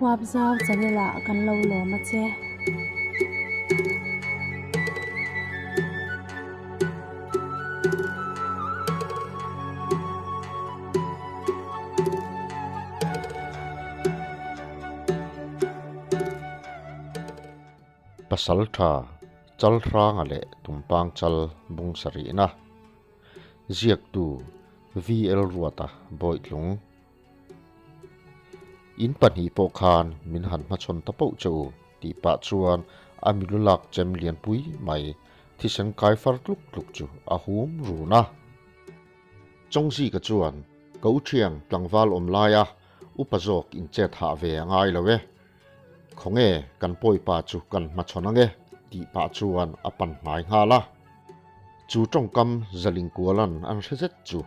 Huapzau channel ah kan lo lawm a che. Pasaltha Chalhranga leh Tumpang Chal bung sarihna ziaktu VL Ruata Bawitlung. In pahnih pawh khan min han hmachhawn ta poh che u tih pah chuan a milu lak chem lianpui mai thisen kai far tluk tluk chu a hum run a. Chawngzika chuan Ka u thiang tlangval awm laia upa zawk in chet hah ve a ngai lo e. Khawnge kan pawipa chu kan hmachhawn ange tih pah chuan a pan hnai nghal a. Chu tawngkam Zalingkualan an hre zet chu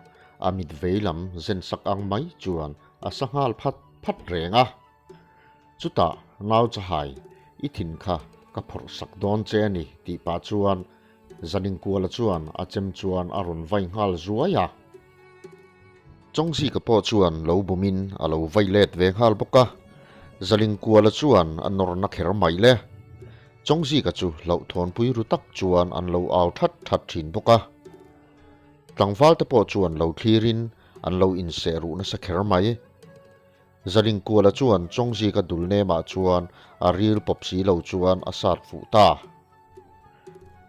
a mit vei lam zen sak ang mai chuan a sa nghal phat phat reng a. Chutah nau chahai i thin kha ka phawrh sak dawn che a ni tih pah chuan Zalingkuala chuan a chem chuan a rawn vai nghal zuai a. Chawngzika pawh chuan lo bumin a lo vai let ve nghal bawk a, Zalingkuala chuan a nawrna kher mai le. Chawngzika chu hlauhthawnpui ru tak chuan an lo au that that thin bawk a. Tlangval te pawh chuan lo thlirin an lo inseh ruh nasa kher mai. Zalingkuala chuan Chawngzika dul nemah chuan a ril pawp si lo chuan a sat fuh ta.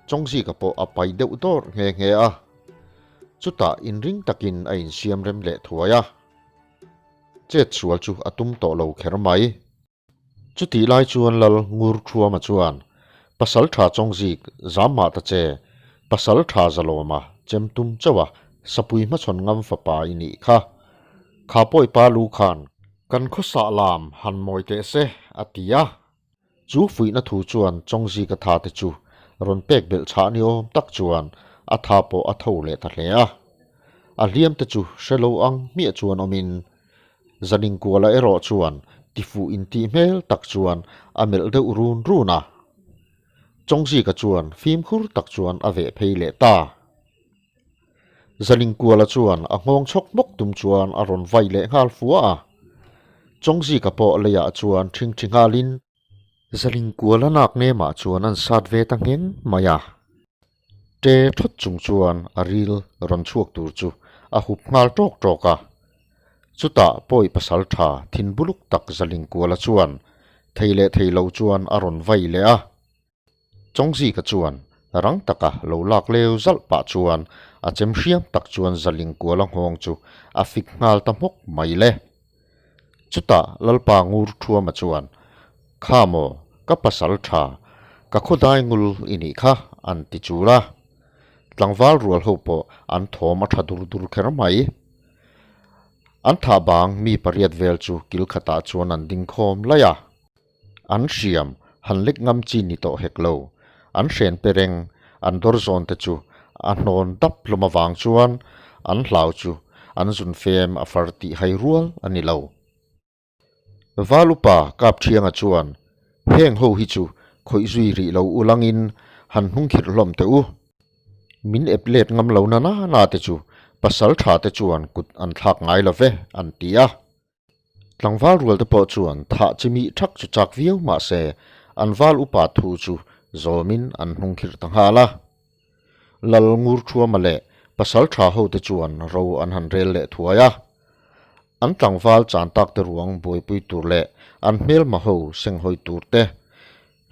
Chawngzika pawh a pai deuh dawr nghe nghe a. Chutah inring takin a insiam rem leh thuai a. Chet sual chu a tum tawh lo kher mai. Chutih lai chuan Lal Ngur Thuama chuan, Pasal tha Chawngzik, zam mah ta che, pasal tha Zalawma, chem tum chauh a, sapui hmachhawn ngam fapa i nih kha. Kha pawipa lu khan kan khawsah lam han mawi teh se, a ti a. Chu fuihna thu chuan Chawngzika tha te chu rawn pek belh chhah ni awm tak chuan a tha pawh a tho leh ta hle a. A hliam te chu hre lo ang hmiah chuan awmin Zaningkuala erawh chuan tifuh intih hmel tak chuan a melh deuh run run a. Chawngzika chuan fimkhur tak chuan a veh phei leh ta. Zalingkuala chuan a nghawng chhawk hmawk tum chuan a rawn vai leh nghal fua a. Chawngzika pawh leiah chuan ṭhingṭhi nghalin. Zalingkuala nak nemah chuan an sat ve ta ngheng mai a. Ṭe ṭhawt chung chuan a ril rawn chhuak tur chu a hup nghal ṭawk ṭawk a. Chutah pawi pasal ṭha thin buluk tak Zalingkuala chuan thei leh thei lo chuan a rawn vai leh a. Chawngzika chuan rang taka lo lak leu zalh pah chuan a chem hriam tak chuan Zalingkuala nghawng chu a fik nghal ta hmawk mai le. Chutah Lalpa Ngur Thuama chuan, Kha maw, ka pasal tha, ka khawdai ngul i nih kha, an ti chul a. Tlangval rual ho pawh an thawm a tha dur dur kher mai. An thah bang mi pariat vel chu kil khatah chuan an ding khawm laih a. An hriam, han lek ngam chi ni tawh hek lo. An hren pe reng, an dawr zawn te chu a hnawn dap hlawm avang chuan an hlau chu an zun fem a far tih hai rual a ni lo. Val upa Kapthianga chuan, Heng ho hi chu khawih zui rih lo u langin han hnung khirh hlawm teh u. Min ep let ngam lo na na na te chu pasal tha te chuan kut an thlak ngai lo ve, an ti a. Tlangval rual te pawh chuan thah chi mih thak chu chak viau mah se an val upa thu chu zawmin an hnung khirh ta nghal a. Lal Ngur Thuama leh pasal tha ho te chuan ro an han rel leh thuai a. An tlangval chan tak te ruang buaipui tur leh an hmelma ho senghawi tur te,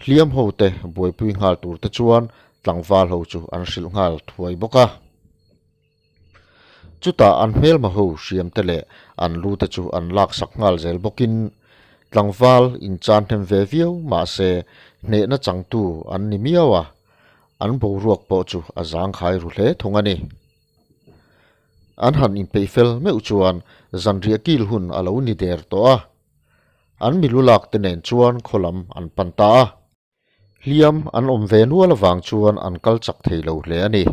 hliam ho te buaipui nghal tur te chuan tlangval ho chu an hrilh nghal thuai bawk a. Chutah an hmelma ho hriam te leh an lu te chu an lak sak nghal zel bawkin tlangval inchan hnem ve viau mahse hnehna changtu an ni miau a, an boruak pawh chu a zangkhai ru hle thung a ni. An han inpeih fel meuh chuan zanriah kil hun a lo ni der tawh a, an milu lak te nen chuan khaw lam an pan ta a. Hliam an awm ve nual avang chuan an kal chak thei lo hle a ni.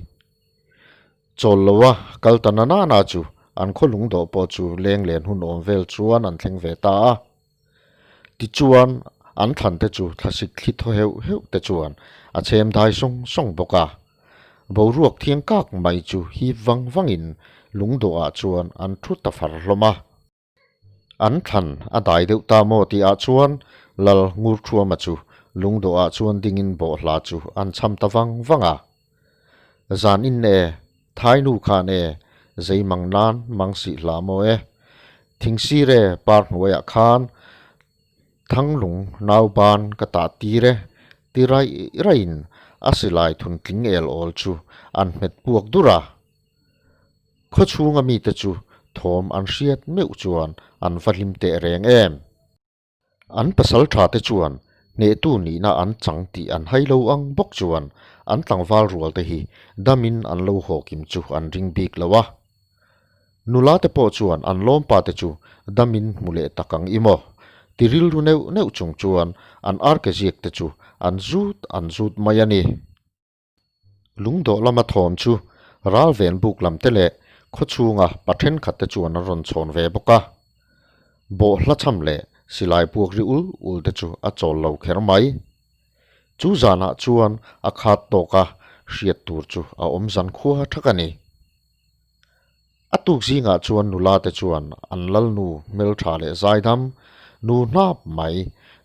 Chawl loa kal ta na nana chu an khaw lungdawh pawh chu leng len hun awm vel chuan an thleng ve ta a. Tichuan an thlan te chu thlasik thli thaw heuh heuh te chuan a chhem dai sawng sawng bawk a. Boruak thiang kak mai chu hip vang vangin lungdawhah chuan an thu ta far hlawm a. An thlan a dai deuh ta maw tih ah chuan Lal Ngurthuama chu lungdawh ah chuan dingin bawhhla chu an cham ta vang vang a. Zan in e, thai nu khan e, zei mang nan mang sih hla maw e. Thingsir e par hnuaiah khan Thanglung nau ban ka tah tir e ti raih raihin a silai thun tling el awl chu an hmet puak dur a. Khaw chhunga mite chu thawm an hriat meuh chuan an va hlim teh reng em. An pasal tha te chuan hnehtu nihna an chang tih an hai lo ang bawk chuan an tlangval rual te hi damin an lo haw kim chu an ring bik lo a. Nula te pawh chuan an lawmpa te chu damin hmu leh tak ang i maw? Ti rilru neuh neuh chung chuan an arke ziak te chu an zut an zut mai a ni. Lungdawh lama thawm chu ral ven buk lam te leh khaw chhunga pa thenkhat te chuan an rawn chhawn ve bawk a. Bawh hla cham leh silai puak ri ul ul te chu a chawl lo kher mai. Chu zanah chuan a khat tawka hriat tur chu a awm zan khua thak a ni. A tuk zingah chuan nula te chuan an lalnu hmeltha leh zaidam, nu hnap mai,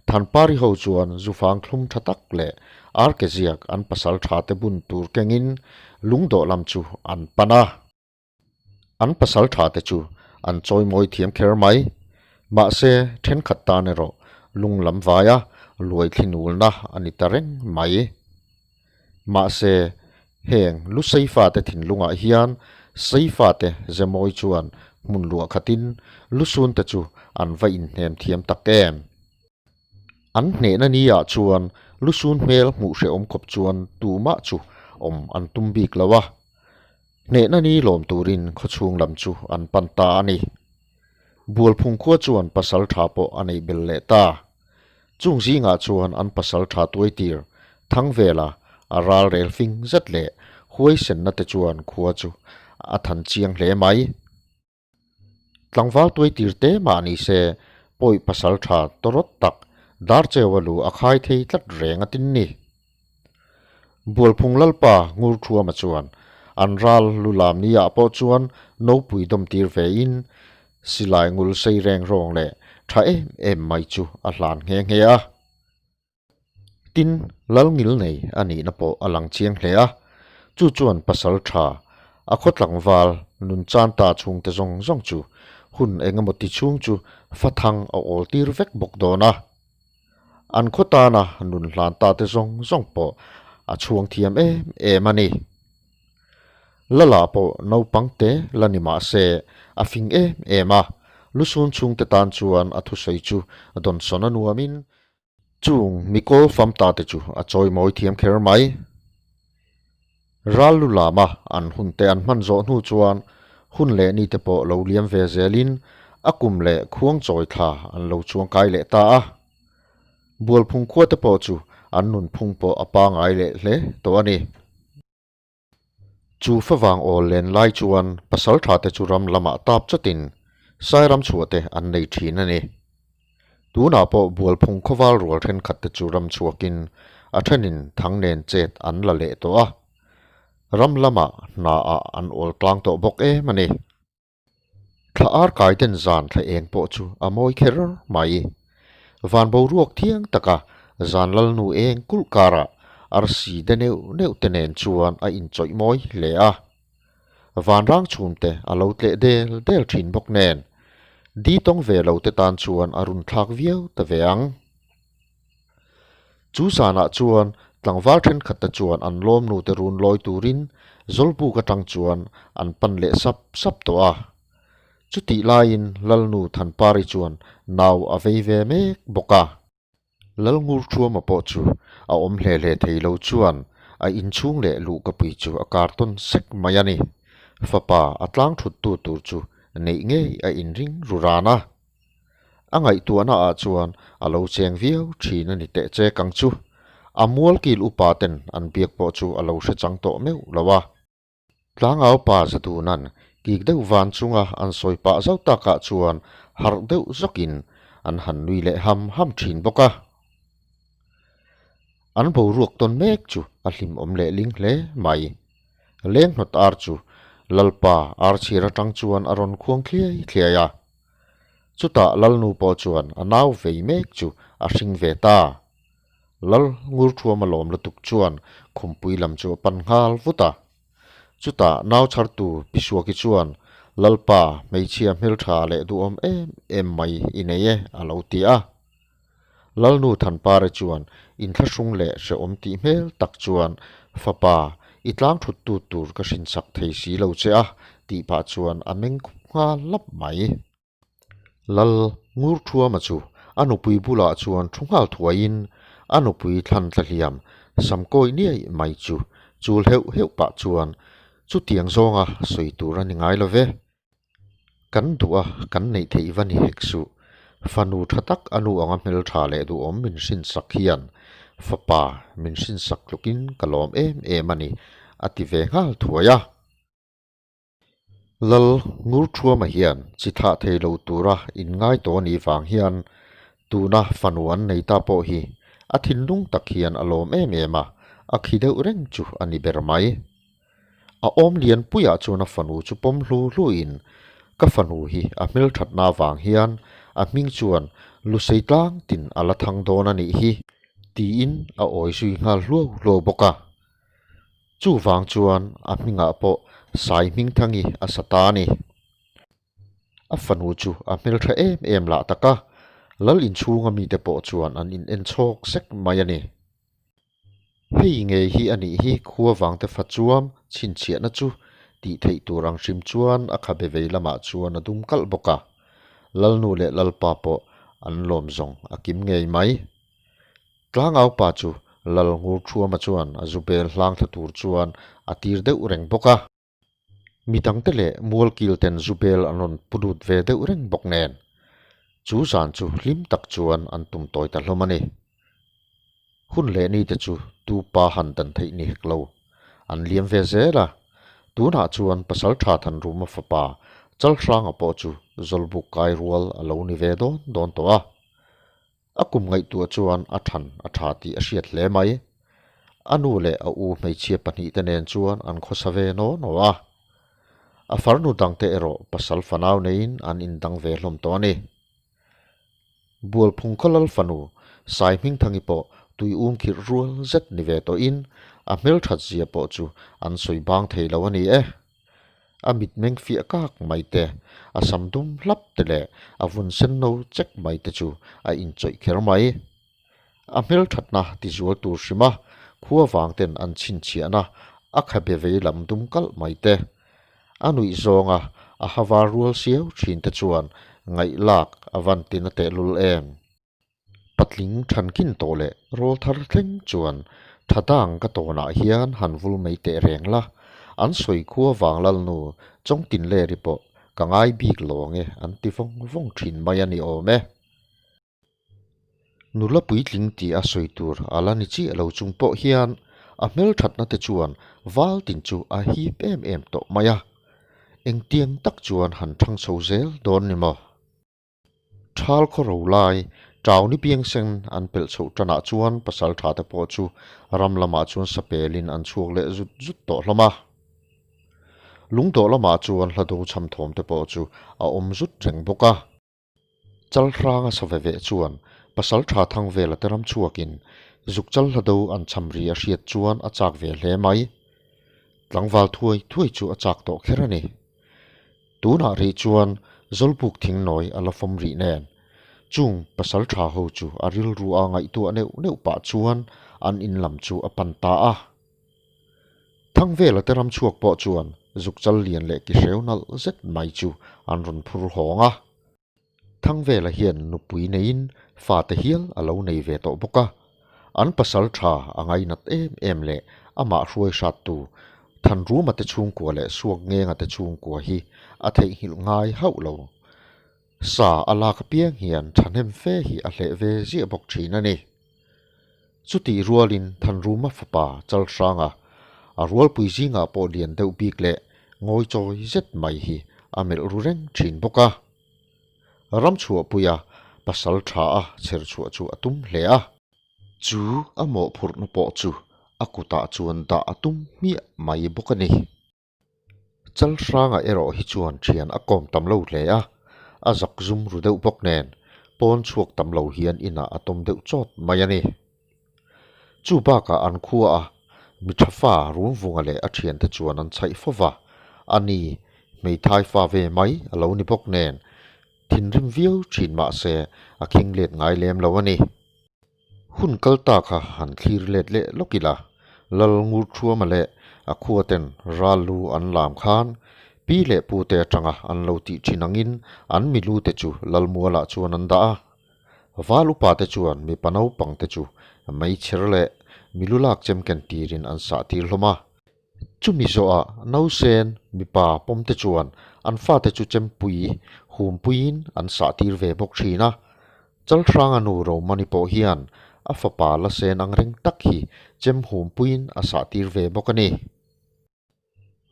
Thanpari ho chuan zufang thlum tha tak leh arke ziak an pasal tha te bun tur kengin lungdawh lam chu an pan a. An pasal tha te chu an chawimawi thiam kher mai. Mahse, thenkhat tan erawh lung lam vaia luai thlinulna a ni ta reng mai. Mahse, heng lu Seifate thinlungah hian Seifate Zemawi chuan hmun luah khatin lusunte chu an va inhnem thiam tak em? An hnehna ni ah chuan lusun hmel hmuh hrehawm khawp chuan tumah chu awm an tum bik lo a. Hnehna ni lawm turin khawchhung lam chu an pan ta a ni. Bualphung khua chuan pasal tha pawh a neih bel leh ta. Chung zingah chuan an pasal tha tuaitir Thangvela a ral rel fing zet leh huaisenna te chuan khua chu a than chiang hle mai. Tlangval tuaitir te mah ni se pawi pasal tha tawrawt tak Darcheua lu a khai thei tlat reng a tin ni. Bualphung Lalpa Ngurthuama chuan an ral lu lam ni ah pawh chuan nopui dawm tir ve in silai ngul sei reng rawng leh tha em em mai chu a hlan nghe nghe a. Tin, lal ngil nei a nihna pawh a lang chiang hle a, chu chuan pasal tha a khaw tlangval nun chan ta chhungte zawng zawng chu hun eng emaw ti chhung chu fathang a awl tir vek bawk dawn a. An khaw tana nun hlan ta te zawng zawng pawh a chhuang thiam em em a ni. Lala pawh naupang te la ni mah se a fing em em a, lusun chhungte tan chuan a thusawi chu dawnsawn a nuamin Chung mikawl fam ta te chu a chawimawi thiam kher mai. Ral lu lama an hun te an hman zawh hnu chuan hun leh ni te pawh lo liam ve zelin a kum leh khuang chawi thla an lo chuang kai leh ta a. Bualphung khua te pawh chu an nunphung pawh a pangai leh hle tawh a ni. Chu favang awl len lai chuan pasaltha te chu ram lamah tap chatin Sairam chhuah te an nei thin a ni. Tunah pawh Bualphung khawval rual thenkhat te chu ram chhuakin a thenin thang nen chet an la leh tawh a, ram lamah hna ah an awl tlang tawh bawk em a ni. Thla ar kai den zan thla eng pawh chu a mawi kher mai. Van boruak thiang taka zan lalnu eng kulh karah arsi de neuh neuh te nen chuan a inchawih mawi hle a. Vanrang chhum te a lo tleh del del thin bawk nen di tawng ve lo te tan chuan a run thlak viau ta ve ang. Chu zanah chuan tlangval thenkhat te chuan an lawmnu te run lawi turin Zawlbuk atang chuan an pan leh sap sap tawh a. Chutih laiin Lalnu Thanpari chuan nau a vei ve mek bawk a. Lalngurthuama pawh chu a awm hle hle thei lo chuan a inchhung leh luhkapui chu a kar tawn sek mai a ni. Fapa a tlang thut tu tur chu neih ngei a inring ru ran a. A ngaihtuahna ah chuan a lo cheng viau thin a ni teh che kang chu. A mualkil upa ten an biak pawh chu a lo hre chang tawh meuh lo a. Tlangau pa Zaduna'n kik deuh van chunga an sawi pah zauh takah chuan harh deuh zawkin an han nui leh ham ham thin bawk a. An boruak tawn mek chu a hlimawm leh ling hle mai. Lenghnawt ar chu Lalpa ar chhir atang chuan a rawn khuang thliai thliai a. Chutah Lalnu pawh chuan a nau vei mek chu a hring ve ta. Lal Ngurthuama lawm lutuk chuan khumpui lam chu a pan nghal vut a. Chutah nau chhartu Pi Suaki chuan, Lalpa, hmeichhia hmeltha leh duhawm em em mai i nei e, a lo ti a. Lalnu Thanpare chuan inthlahrung leh hrehawm tih hmel tak chuan, Fapa, i tlang thut tut tur ka hrinsak thei si lo che a, tih pah chuan a meng khup nghal lap mai. Lal Ngurthuama chu a nupui bulah chuan thu nghal thuaiin a nupui thlan tla hliam sam kawi niai mai chu chul heuh heuh pah chuan chutiang zawnga sawi tur a ni ngai lo ve. Kan duh a, kan neih theih va ni hek suh. Fanu tha tak a nu anga hmeltha leh duhawm min hrinsak hian fapa min hrinsak tlukin ka lawm em em a ni, a ti ve nghal thuai a. Lal Ngurthuama hian chi thah thei lo tura inngai tawh anih vang hian tuna fanu an nei ta pawh hi a thinlung tak hian a lawm em em a, a khi deuh reng chu a ni ber mai. A awm lian puiah chuan a fanu chu pawm hlu hluin ka fanu hi a hmelthatna avang hian a hming chuan Lusei tlang tin a la thang dawn a nih hi tiin a awi zui nghal hluau hluau bawk a. Chuvang chuan a hmingah pawh Sai Hmingthangi a sa ta a ni. A fanu chu a hmeltha em em lah tak a, lal inchhunga mite pawh chuan an in en chhawk sek mai a ni. Hei ngei hi a nih hi khua vangte fa chuam chhinchhiahna chu tih theih tur ang hrim chuan a khabe vei lamah chuan a dum kalh bawk a, Lalnu leh Lalpa pawh an lawm zawng a kim ngei mai. Tlangaupa chu Lal Ngurthuama chuan a zu bel hlang thla tur chuan a tir deuh reng bawk a. Mi dangte leh mualkil ten zu bel an rawn pu lut ve deuh reng bawk nen, chu zan chu hlim tak chuan an tum tawi ta hlawm a ni. Hun leh ni te chu tu pa han dan theih ni hek lo. An liam ve zel a, tunah chuan Pasaltha Thanruma fapa Chalhranga pawh chu Zawlbuk kai rual a lo ni ve dawn dawn tawh a. A kum ngaihtuah chuan a than a tha tih a hriat hle mai. A nu leh a u hmeichhia pahnihte nen chuan an khawsa ve naw naw a. A farnu dangte erawh pasal fanau neiin an indang ve hlawm tawh a ni. Bualphung khawlal fanu Sai Hmingthangi pawh tui um khirh rual zet ni ve tawhin a hmelthat zia pawh chu an sawi bang thei lo a ni e. A mitmeng fiah kak mai te, a sam dum hlap te leh a vun sen no chek mai te chu a inchawih kher mai. A hmelthatna tizual tur hrim a, khua vang ten an chhinchhiahna a khabe vei lam dum kalh mai te, a nuih zawnga a ha var rual siau thin te chuan ngaihlak a van tina tehlul em. Patling thankin tawh leh rawl thar thleng chuan tha dang ka tawnah hian han vul mai teh reng la, an sawi khua vang lalnu Chawngtin Leri pawh ka ngai bik lawng e an ti vawng vawng thin mai a ni awm e. Nula puitling tih a sawi tur a la ni chiah lo chung pawh hian a hmelthatna te chuan val tin chu a hip em em tawh mai a, engtiang tak chuan han thang chho zel dawn ni maw? Thal khaw ro lai, Tau ni piangsen an pelh chhoh tanah chuan pasal tha te pawh chu ram lamah chuan sapelin an chhuak leh zut zut tawh hlawm a. Lungdawh lamah chuan hla do cham thawm te pawh chu a awm zut reng bawk a. Chalhranga sa ve veh chuan pasal tha thang vela te ram chhuakin zuk chal hla do an cham ri a hriat chuan a chak ve hle mai. Tlangval thuai thuai chu a chak tawh kher a ni. Tunah rih chuan Zawlbuk thingnawi a la fawm rih nen, chung pasal tha ho chu a rilru a ngaihtuah neuh neuh pah chuan an in lam chu a pan ta a. Thangvela te ram chhuak pawh chuan zukchal lian leh kihreu nalh zet mai chu an rawn phur hawng a. Thangvela hian nupui neiin fate hial a lo nei ve tawh bawk a, an pasal tha a ngainat em em leh amah hruai hrattu Thanruma te chhungkua leh Suakngenga te chhungkua hi a theihnghilh ngai hauh lo. Sa a lak apiang hian thahnem fe hi a hleh ve ziah bawk thin a ni. Chutih rualin Thanruma fapa Chalhranga a rualpui zingah pawh lian deuh bik leh ngawichawi zet mai hi a melh ru reng thin bawk a. Ram chhuahpuia pasal tha a chher chhuah chu a tum hle a. Chu a mawhphurhna pawh chu a kutah chuan dah a tum hmiah mai bawk a ni. Chalhranga erawh hi chuan thian a kawm tam lo hle a. A zak zum ru deuh bawk nen, pawn chhuak tam lo hian inah a tawm deuh chawt mai a ni. Chu bakah an khua a mi tha fa Rumvunga leh a thiante chuan an chhaih fo va, a ni, hmeithai fa ve mai a lo ni bawk nen, thinrim viau thin mah se a khing let ngai lem lo a ni. Hun kal ta kha han thlir let leh lawk ila, Lal Ngurthuama leh a khuaten ral lu an lam khan pi leh pute atanga an lo tih thin angin an milute chu Lalmualah chuan an dah a. Val upate chuan mipa naupangte chu meichher leh milu lak chem ken tirin an sah tir hlawm a. Chumi zawhah nausen mipa pawmte chuan an fate chu chempui humpuiin an sah tir ve bawk thin a. Chalhranga nu Romani pawh hian a fapa la sen ang reng tak hi chem humpuiin a sah tir ve bawk a ni.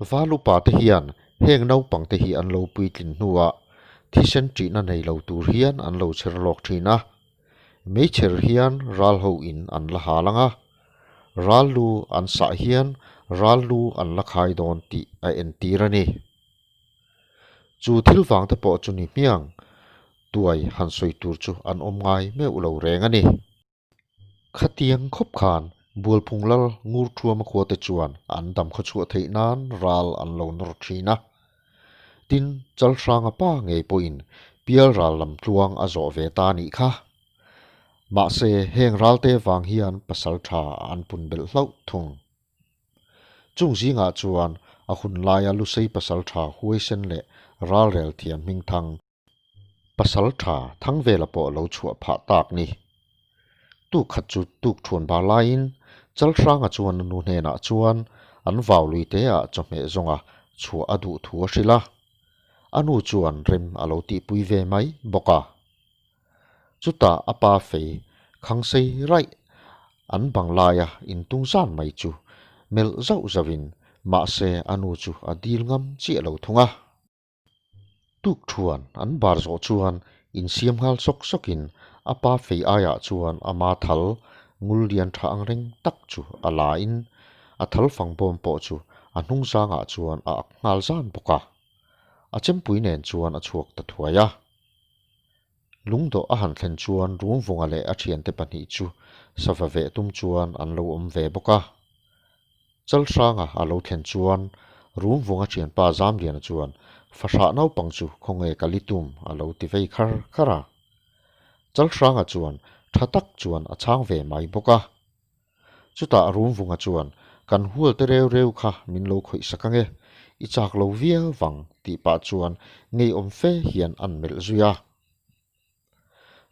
Val upate hian heng naupangte hi an lo puitlin hnuah thisen ṭihna nei lo tur hian an lo chher lawk ṭhin a. Meichher hian ral ho in an la hal ang a, ral lu an sah hian ral lu an la khai dawn tih a entir a ni. Chu thil vangte pawh chu ni hmiang tuai han sawi tur chu an awm ngai meuh lo reng a ni. Khatiang khawp khan Bualphung Lal Ngurthuama khuate chuan an dam khaw chhuah theih nan ral an lo nawr thin a. Tin, Chalhranga pa ngei pawhin pial ral lam tluang a zawh ve ta nih kha. Mahse, heng ralte vang hian pasal tha an pun belh hlauh thung. Chung zingah chuan a hun laia Lusei pasal tha huaisen leh ralrel thiam hmingthang, Pasal tha thang vela pawh lo chhuah phah tak ni. Tuk khat chu tuk thuan bar laiin Chalhranga chuan a nu hnenah chuan an vau lui te ah chawhmeh zawnga chhuah a duh thu a hrilh a. A nu chuan rem a lo tihpui ve mai bawk a. Chutah a pa fei khang sei raih an bang laia intung zan mai chu melh zauh zauhin mahse a nu chu a dil ngam chiah lo thung a. Tuk thuan an bar zawh chuan insiam nghal sawk sawkin a pa fei aiah chuan ama thal ngul lian tha ang reng tak chu a la in a thal fang bawm pawh chu a hnung zangah chuan a ak nghal zan bawk a. A chempui nen chuan a chhuak ta thuai a. Lungdawh a han thlen chuan Rumvunga leh a thiante pahnih chu sava veh tum chuan an lo awm ve bawk a. Chalhranga a lo thlen chuan Rumvunga thianpa Zamliana chuan fahrah naupang chu khawnge ka li tum a lo ti vei khar khar a. Chalhranga chuan tha tak chuan a chhang ve mai bawk a. Chutah Rumvunga chuan kan hual te reu reu kha min lo khawih sak ange, i chak lo viau vang tih pah chuan ngeiawm fe hian an melh zui a.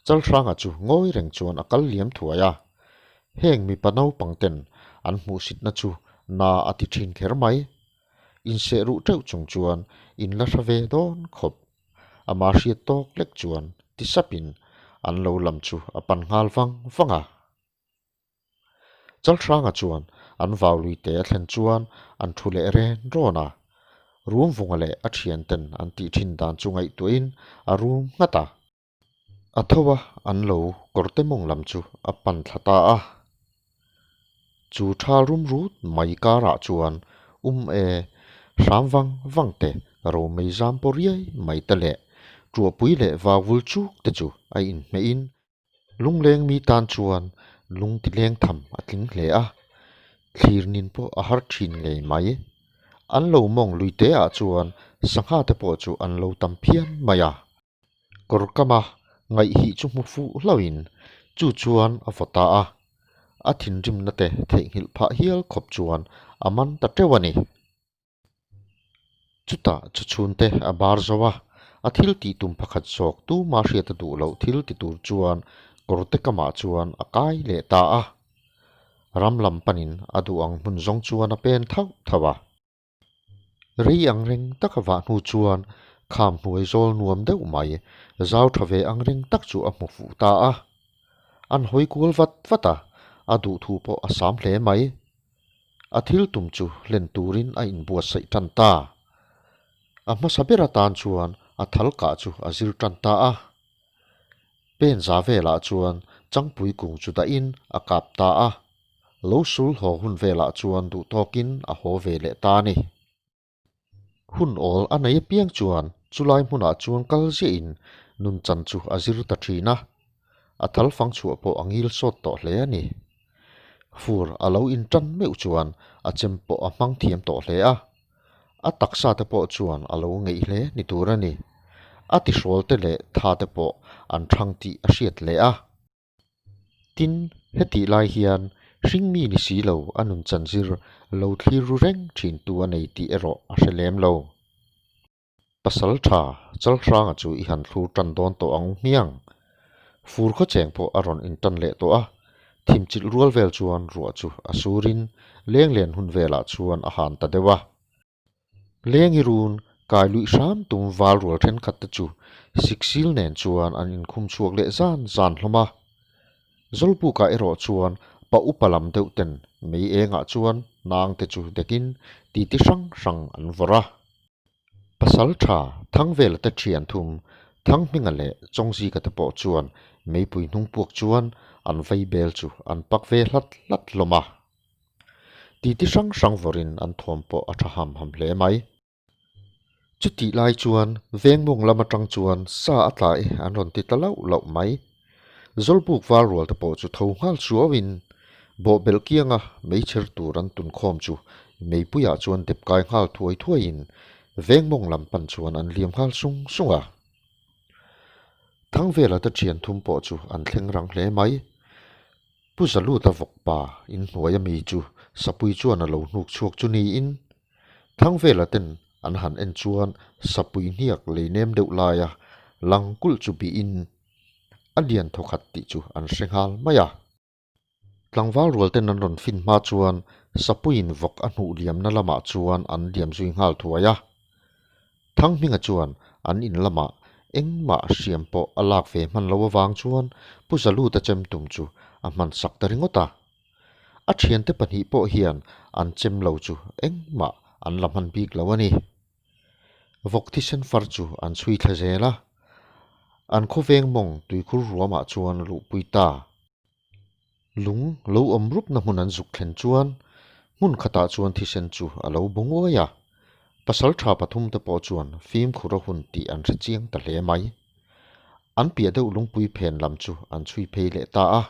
Chalhranga chu ngawi reng chuan a kal liam thuai a, heng mipa naupang ten an hmuhsitna chu na a ti thin kher mai. Inseh ruh teuh chung chuan in la hra ve dawn khawp. Ama hriat tawk lek chuan ti sapin an lo lam chu a pan nghal vang vang a. Chalhranga chuan an vau lui te a thlen chuan an thu leh ren rawn a. Rumvunga leh a thian ten an tih thin dan chu ngaihtuahin a rum nghat a. A tho a, an lo kawrte mawng lam chu a pan thla ta a. Chu thal rum rut mai karah chuan um e hram vang vang te, romei zam pawh riai mai te leh tuahpui leh vau vul chuk te chu a inhmehin Lungleng mi tan chuan lung ti leng tham a tling hle a, thlir nin pawh a har thin ngei mai. An lo mawng lui te ah chuan sangha te pawh chu an lo tam phian mai a. Kawr kama ngaihhih chu hmu fuh hlauhin chu chuan a vaw ta a, a thinrimna te theihnghilh phah hial khawp chuan a man ta teuh a ni. Chutah chu chhungte a bar zo a, a thil tih tum pakhat zawk tuma hriat a duh loh thil ti tur chuan kawrte kamah chuan a kai leh ta a. Ram lam panin a duh ang hmun zawng chuan a pen thauh thauh a. Rei ang reng taka vah hnu chuan kham hnuai zawl nuam deuh mai zau tha ve ang reng tak chu a hmu fuh ta a. An hawi kual vat vat a, a duhthu pawh a sam hle mai. A thil tum chu hlen turin a inbuatsaih tan ta. A hmasa ber atan chuan a thal kah chu a zir tan ta a. Pen za velah chuan changpui kung chu dahin a kap ta a. Lo sul haw hun velah chuan duhtawkin a haw ve leh ta a ni. Hun awl a nei apiang chuan chulai hmunah chuan kal ziahin nunchan chu a zir ta thin a, a thal fang chhuah pawh a ngil sawt tawh hle a ni. Fur a lo intan meuh chuan a chem pawh a hmang thiam tawh hle a, a taksa te pawh chuan a lo ngeih hle ni tur a ni. A tihrawl te leh tha te pawh an thang tih a hriat leh a. Tin, hetih lai hian hringmi ni si lo a nun chanzir lo thlir ru reng thintu a nei tih erawh a hre lem lo. Pasal tha Chalhranga chu i han thlur tan dawn tawh ang hmiang. Fur khawcheng pawh a rawn intan leh tawh a, thimchilh rual vel chuan ruah chu a surin lenglen hun velah chuan a han ta deuh a. Lengi run kai luih hram tum val rual thenkhat te chu siksil nen chuan an inkhum chhuak leh zan zan hlawm a. Zawlbukah erawh chuan pa upa lam deuh ten mei engah chuan nang te chu dekin titi hrang hrang an vawrh a. Pasal tha Thangvela te thian thum Thanghminga leh Chawngzika te pawh chuan meipui hnung puak chuan an vei bel chu an pak ve hlat hlat hlawm a. Titi hrang hrang vawrin an thawm pawh a tha ham ham hle mai. Chutih lai chuan vengmawng lam atang chuan sa a tla e an rawn ti ta lauh lauh mai. Zawlbuk val rual te pawh chu tho nghal suauin bawhbelh kianga meichher tur an tun khawm chu meipuiah chuan dep kai nghal thuai thuaiin vengmawng lam pan chuan an liam nghal sung sung a. Thangvela te thian thum pawh chu an thleng rang hle mai. Pu Zaluta vawkpa inhnuai ami chu sapui chuan a lo hnuk chhuak chu niin Thangvela ten an han en chuan sapui hniak lei nem deuh laia lang kulh chu bihin a lian thawkhat tih chu an hre nghal mai a. Tlangval rual ten an rawn fin hma chuan sapuiin vawk a hnuh liamna lamah chuan an liam zui nghal thuai a. Thanghminga chuan an in lamah engmah hriam pawh a lak ve hman lo avang chuan Pu Zaluta chem tum chu a hman sak ta ringawt a. A thiante pahnih pawh hian an chem lo chu engmah an la hman bik lo a ni. Vawk thisen far chu an chhui thla zel a, an khawveng mawng tuikhur ruamah chuan luhpui ta. Lung lo awm rupna hmun an zuk thlen chuan hmun khatah chuan thisen chu a lo bu nguai a, pasal tha pathum te pawh chuan fimkhur a hun tih an hre chiang ta hle mai. An piah deuh lungpui phen lam chu an chhui phei leh ta a.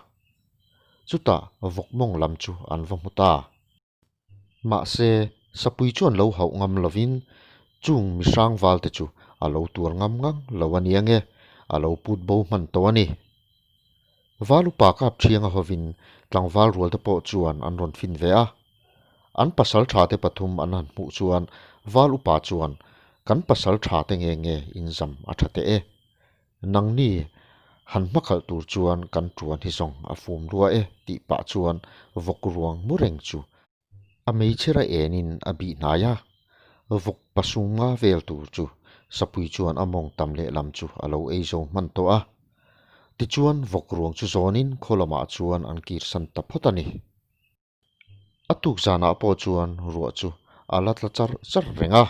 Chutah vawk mawng lam chu an va hmu ta. Mahse, sapui chuan lo hauh ngam lovin chung mihrang valte chu a lo tuar ngam ngang lo a nia nge, a lo put bo hman tawh a ni. Val upa kap thianga hovin tlangval rualte pawh chuan an rawn fin ve a. An pasal tha te pathum an han hmuh chuan val upa chuan, Kan pasal tha te nge nge inzam a tha teh e. Nangni han hmakhalh tur chuan kan tuan hi zawng a fum rua e tih pah chuan vawk ruang mu reng chu a meichher a enin a bih hnai a, vawk pasung nga vel tur chu sapui chuan a mawng tam lehlam chu a lo ei zo hman tawh a. Tichuan vawk ruang chu zawnin khaw lamah chuan an kirsan ta phawt a ni. A tuk zanah pawh chuan ruah chu a la tla char char reng a,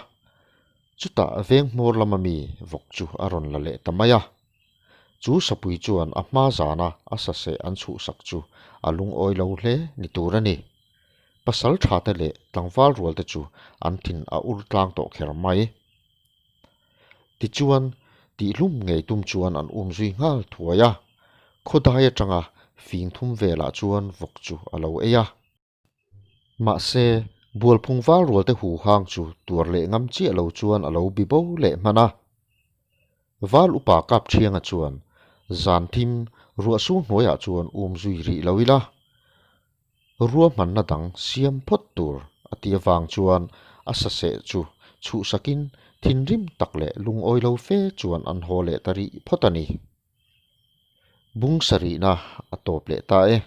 chutah veng hmawr lama mi vawk chu a rawn la leh ta mai a. Chu sapui chuan a hma zana a saseh an chhuhsak chu a lungawi lo hle ni tur a ni. Pasal tha te leh tlangval rual te chu an thin a ur tlang tawh kher mai. Tichuan, tihhlum ngei tum chuan an um zui nghal thuai a, khawdai atanga fing thum velah chuan vawk chu a lo ei a. Mahse, bualphung val rualte hu hang chu tuar leh ngam chiah lo chuan a lo bi bo leh hman a. Val upa kap thianga chuan zan thim ruah su hnuaiah chuan um zui rih lo ila, Ruahmanna dang siam phawt tur a ti avang chuan a saseh chu chhuhsakin thinrim tak leh lungawi lo fe chuan an haw leh ta rih phawt a ni. Bung sarihna a tawp leh ta e.